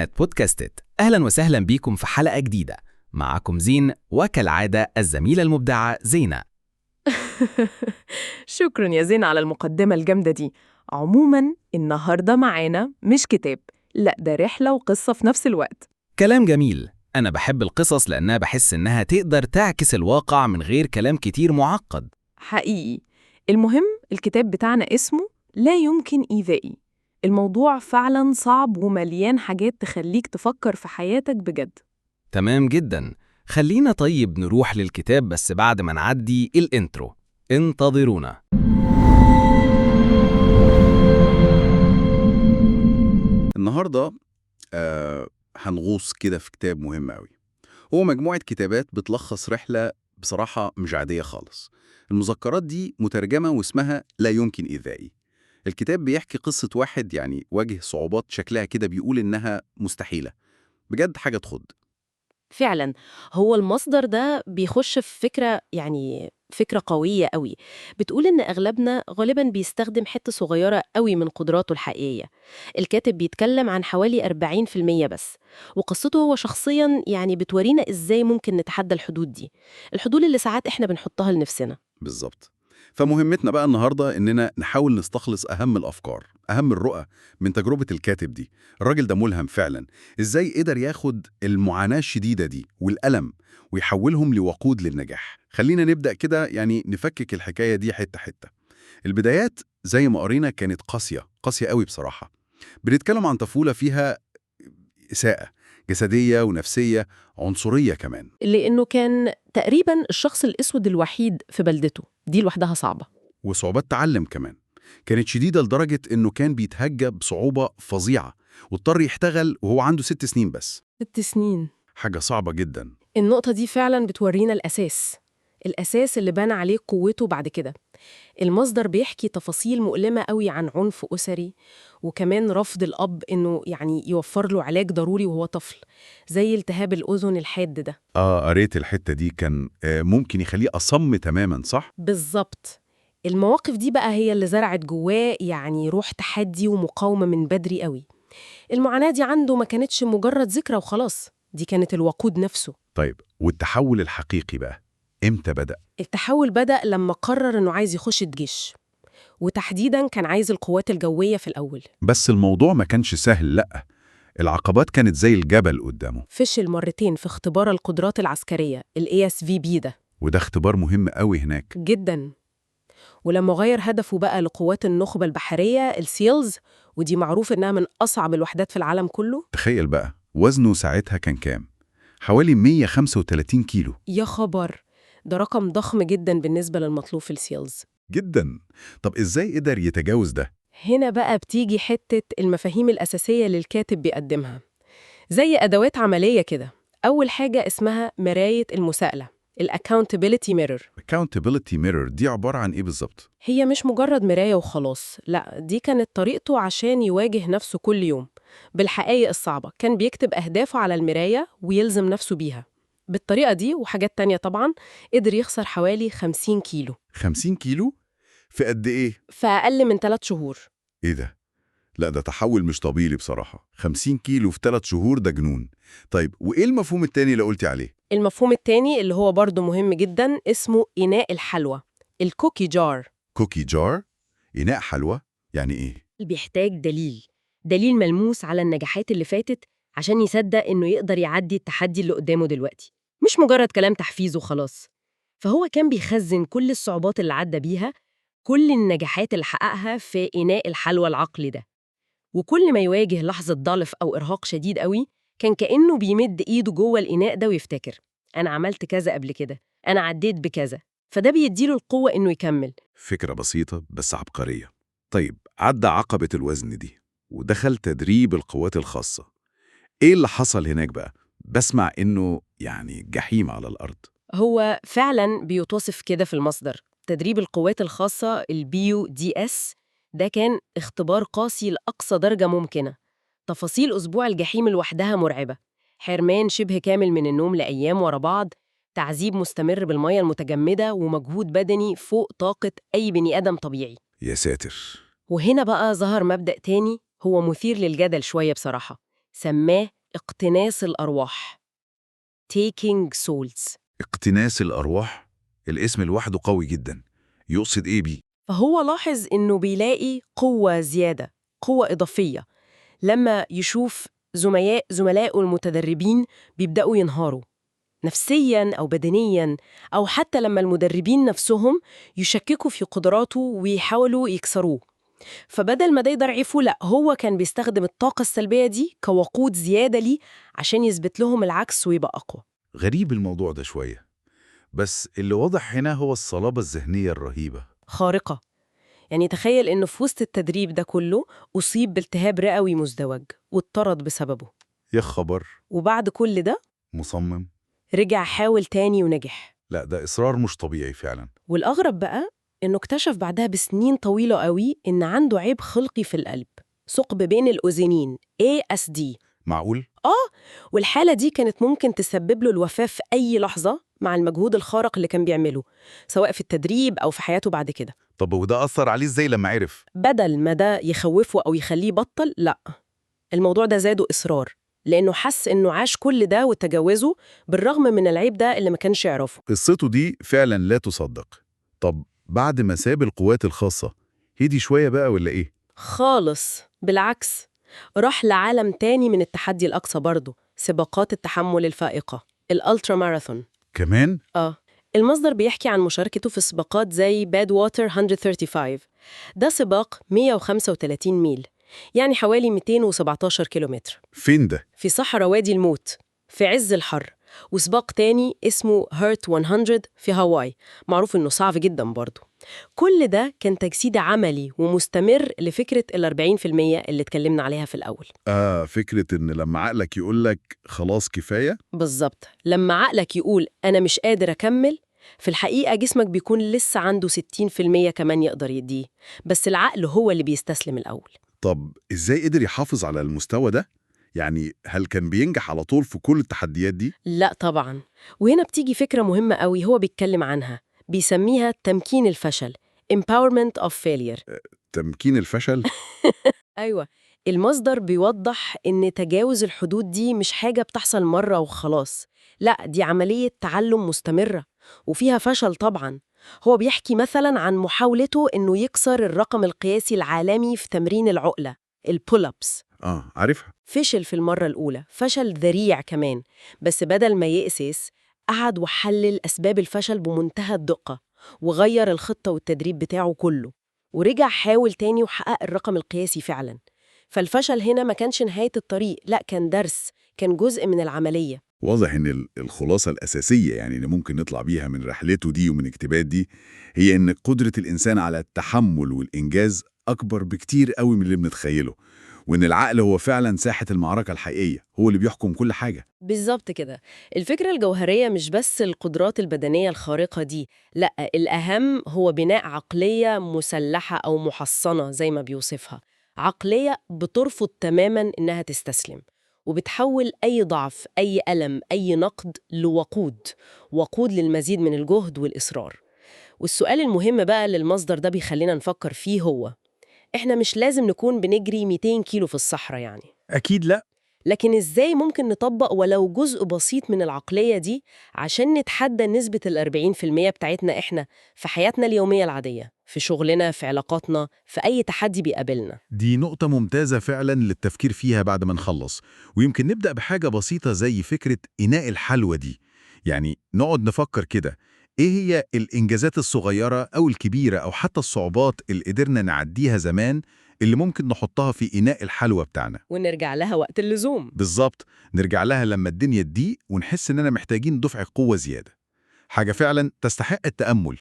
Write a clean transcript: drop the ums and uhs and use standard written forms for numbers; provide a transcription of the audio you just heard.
بودكاستت. أهلا وسهلا بيكم في حلقة جديدة. معكم زين، وكالعادة الزميلة المبدعة زينة. شكرا يا زين على المقدمة الجامدة دي. عموما النهاردة معانا مش كتاب، لا ده رحلة وقصة في نفس الوقت. كلام جميل. أنا بحب القصص لأنها بحس إنها تقدر تعكس الواقع من غير كلام كتير معقد. حقيقي. المهم الكتاب بتاعنا اسمه لا يمكن إيذائي. الموضوع فعلا صعب ومليان حاجات تخليك تفكر في حياتك بجد. تمام جدا. خلينا طيب نروح للكتاب بس بعد ما نعدي ال intro. انتظرونا. النهاردة هنغوص كده في كتاب مهم أوي. هو مجموعة كتابات بتلخص رحلة بصراحة مش عادية خالص. المذكرات دي مترجمة واسمها لا يمكن إيذائي. الكتاب بيحكي قصة واحد يعني واجه صعوبات شكلها كده بيقول إنها مستحيلة. بجد حاجة تخض. فعلا هو المصدر ده بيخش في فكرة، يعني فكرة قوية قوي، بتقول إن أغلبنا غالبا بيستخدم حتة صغيرة قوي من قدراته الحقيقية. الكاتب بيتكلم عن حوالي 40% بس، وقصته هو شخصيا يعني بتورينا إزاي ممكن نتحدى الحدود دي، الحدود اللي ساعات إحنا بنحطها لنفسنا. بالظبط. فمهمتنا بقى النهاردة إننا نحاول نستخلص أهم الأفكار، أهم الرؤى من تجربة الكاتب دي. الراجل ده ملهم فعلا. إزاي قدر ياخد المعاناة الشديدة دي والألم ويحولهم لوقود للنجاح. خلينا نبدأ كده يعني نفكك الحكاية دي حتة حتة. البدايات زي ما قرينا كانت قاسية، قاسية قوي بصراحة. بنتكلم عن طفولة فيها إساءة جسدية ونفسية، عنصرية كمان. لأنه كان تقريبا الشخص الأسود الوحيد في بلدته، دي لوحدها صعبة. وصعوبات تعلم كمان كانت شديدة لدرجة إنه كان بيتهجى بصعوبة فظيعة، واضطر يشتغل وهو عنده 6 سنين بس. 6 سنين، حاجة صعبة جدا. النقطة دي فعلا بتورينا الأساس اللي بنى عليه قوته بعد كده. المصدر بيحكي تفاصيل مؤلمة قوي عن عنف أسري، وكمان رفض الأب إنه يعني يوفر له علاج ضروري وهو طفل، زي التهاب الأذن الحاد ده. آه، قريت الحتة دي. كان ممكن يخليه أصم تماما، صح؟ بالظبط. المواقف دي بقى هي اللي زرعت جواه يعني روح تحدي ومقاومة من بدري قوي. المعاناة دي عنده ما كانتش مجرد ذكرى وخلاص، دي كانت الوقود نفسه. طيب والتحول الحقيقي بقى إمتى بدأ؟ التحول بدأ لما قرر إنه عايز يخش الجيش، وتحديداً كان عايز القوات الجوية في الأول. بس الموضوع ما كانش سهل، لأ، العقبات كانت زي الجبل قدامه. فشل مرتين في اختبار القدرات العسكرية ال ASVB ده. وده اختبار مهم قوي هناك. جداً. ولما غير هدفه بقى لقوات النخبة البحرية ال SEALs، ودي معروف إنها من أصعب الوحدات في العالم كله. تخيل بقى وزنه ساعتها كان كام؟ حوالي 135 كيلو. يا خبر، ده رقم ضخم جداً بالنسبة للمطلوب في ال SEALs. جدا. طب إزاي قدر يتجاوز ده؟ هنا بقى بتيجي حتة المفاهيم الأساسية اللي الكاتب بيقدمها، زي أدوات عملية كده. أول حاجة اسمها مراية المساءلة، ال Accountability Mirror. Accountability Mirror دي عبارة عن إيه بالظبط؟ هي مش مجرد مراية وخلاص، لا، دي كانت طريقته عشان يواجه نفسه كل يوم بالحقائق الصعبة. كان بيكتب أهدافه على المراية ويلزم نفسه بيها. بالطريقة دي وحاجات تانية طبعاً قدر يخسر حوالي 50 كيلو. 50 كيلو؟ في قد إيه؟ في أقل من 3 شهور. إيه ده؟ لا، ده تحول مش طبيعي بصراحة. 50 كيلو في 3 شهور ده جنون. طيب وإيه المفهوم التاني اللي قلتي عليه؟ المفهوم التاني اللي هو برضه مهم جدا اسمه إناء الحلوى، ال cookie jar. cookie jar؟ إناء حلوى؟ يعني إيه؟ بيحتاج دليل ملموس على النجاحات اللي فاتت عشان يصدق إنه يقدر يعدي التحدي اللي قدامه دلوقتي، مش مجرد كلام تحفيز وخلاص. فهو كان بيخزن كل الصعوبات اللي عدى بيها، كل النجاحات اللي حققها في إناء الحلوى العقلي ده. وكل ما يواجه لحظة ضعف أو إرهاق شديد قوي كان كأنه بيمد إيده جوه الإناء ده ويفتكر، أنا عملت كذا قبل كده، أنا عديت بكذا. فده بيديله القوة إنه يكمل. فكرة بسيطة بس عبقرية. طيب عدى عقبة الوزن دي ودخل تدريب القوات الخاصة. إيه اللي حصل هناك بقى؟ بسمع إنه يعني جحيم على الأرض. هو فعلاً بيتوصف كده في المصدر. تدريب القوات الخاصة ال BUDS ده كان اختبار قاسي لأقصى درجة ممكنة. تفاصيل أسبوع الجحيم لوحدها مرعبة. حرمان شبه كامل من النوم لأيام ورا بعض، تعذيب مستمر بالمية المتجمدة، ومجهود بدني فوق طاقة أي بني آدم طبيعي. يا ساتر. وهنا بقى ظهر مبدأ تاني هو مثير للجدل شوية بصراحة. سماه اقتناص الأرواح، Taking Souls. اقتناص الأرواح؟ الاسم لوحده قوي جدا، يقصد إيه بيه؟ فهو لاحظ إنه بيلاقي قوة زيادة، قوة إضافية، لما يشوف زملائه المتدربين بيبدأوا ينهاروا نفسياً أو بدنياً، أو حتى لما المدربين نفسهم يشككوا في قدراته ويحاولوا يكسروه. فبدل ما ده يضعفه، لا، هو كان بيستخدم الطاقة السلبية دي كوقود زيادة ليه عشان يثبت لهم العكس ويبقى أقوى. غريب الموضوع ده شوية، بس اللي واضح هنا هو الصلابة الذهنية الرهيبة. خارقة. يعني تخيل إنه في وسط التدريب ده كله أصيب بالتهاب رئوي مزدوج واتطرد بسببه. يا خبر! وبعد كل ده مصمم. رجع حاول تاني ونجح. لا، ده إصرار مش طبيعي فعلا. والأغرب بقى إنه اكتشف بعدها بسنين طويلة قوي إن عنده عيب خلقي في القلب، ثقب بين الأذنين ASD. معقول؟ والحالة دي كانت ممكن تسبب له الوفاة في أي لحظة مع المجهود الخارق اللي كان بيعمله، سواء في التدريب أو في حياته بعد كده. طب وده أثر عليه إزاي لما عرف؟ بدل ما ده يخوفه أو يخليه يبطل، لا، الموضوع ده زاده إصرار، لأنه حس إنه عاش كل ده وتجاوزه بالرغم من العيب ده اللي ما كانش يعرفه. قصته دي فعلا لا تصدق. طب بعد ما ساب القوات الخاصة هدي شوية بقى ولا إيه؟ خالص، بالعكس، راح لعالم تاني من التحدي الأقصى برضه، سباقات التحمل الفائقة، ال ultra marathon. كمان؟ آه، المصدر بيحكي عن مشاركته في سباقات زي Badwater 135. ده سباق 135 ميل، يعني حوالي 217 كيلومتر. فين ده؟ في صحراء وادي الموت في عز الحر. وسباق تاني اسمه Hurt 100 في هاواي، معروف إنه صعب جدا برضه. كل ده كان تجسيد عملي ومستمر لفكرة ال 40% اللي اتكلمنا عليها في الأول. آه، فكرة إن لما عقلك يقولك خلاص كفاية؟ بالظبط، لما عقلك يقول أنا مش قادر أكمل، في الحقيقة جسمك بيكون لسه عنده 60% كمان يقدر يديه، بس العقل هو اللي بيستسلم الأول. طب إزاي قدر يحافظ على المستوى ده؟ يعني هل كان بينجح على طول في كل التحديات دي؟ لا طبعا، وهنا بتيجي فكرة مهمة قوي هو بيتكلم عنها، بيسميها تمكين الفشل، empowerment of failure. تمكين الفشل؟ أيوة، المصدر بيوضح إن تجاوز الحدود دي مش حاجة بتحصل مرة وخلاص، لا، دي عملية تعلم مستمرة وفيها فشل طبعا. هو بيحكي مثلا عن محاولته إنه يكسر الرقم القياسي العالمي في تمرين العقلة، ال pull-ups. آه، عارفها. فشل في المرة الأولى، فشل ذريع كمان، بس بدل ما يأسس قعد وحلل أسباب الفشل بمنتهى الدقة، وغير الخطة والتدريب بتاعه كله، ورجع حاول تاني وحقق الرقم القياسي فعلا. فالفشل هنا ما كانش نهاية الطريق، لا، كان درس، كان جزء من العملية. واضح إن الخلاصة الأساسية يعني اللي ممكن نطلع بيها من رحلته دي ومن اكتبات دي هي إن قدرة الإنسان على التحمل والإنجاز أكبر بكتير قوي من اللي بنتخيله، وإن العقل هو فعلا ساحة المعركة الحقيقية، هو اللي بيحكم كل حاجة. بالظبط كده. الفكرة الجوهرية مش بس القدرات البدنية الخارقة دي، لا، الأهم هو بناء عقلية مسلحة أو محصنة زي ما بيوصفها، عقلية بترفض تماما إنها تستسلم، وبتحول أي ضعف، أي ألم، أي نقد لوقود، وقود للمزيد من الجهد والإصرار. والسؤال المهم بقى اللي المصدر ده بيخلينا نفكر فيه هو، إحنا مش لازم نكون بنجري 200 كيلو في الصحراء يعني. أكيد لا. لكن إزاي ممكن نطبق ولو جزء بسيط من العقلية دي عشان نتحدى نسبة ال 40% بتاعتنا إحنا في حياتنا اليومية العادية، في شغلنا، في علاقاتنا، في أي تحدي بيقابلنا؟ دي نقطة ممتازة فعلا للتفكير فيها بعد ما نخلص، ويمكن نبدأ بحاجة بسيطة زي فكرة إناء الحلوى دي. يعني نقعد نفكر كده، إيه هي الإنجازات الصغيرة أو الكبيرة أو حتى الصعوبات اللي قدرنا نعديها زمان اللي ممكن نحطها في إناء الحلوى بتاعنا؟ ونرجع لها وقت اللزوم. بالظبط، نرجع لها لما الدنيا تضيق ونحس إننا محتاجين دفعة قوة زيادة. حاجة فعلا تستحق التأمل.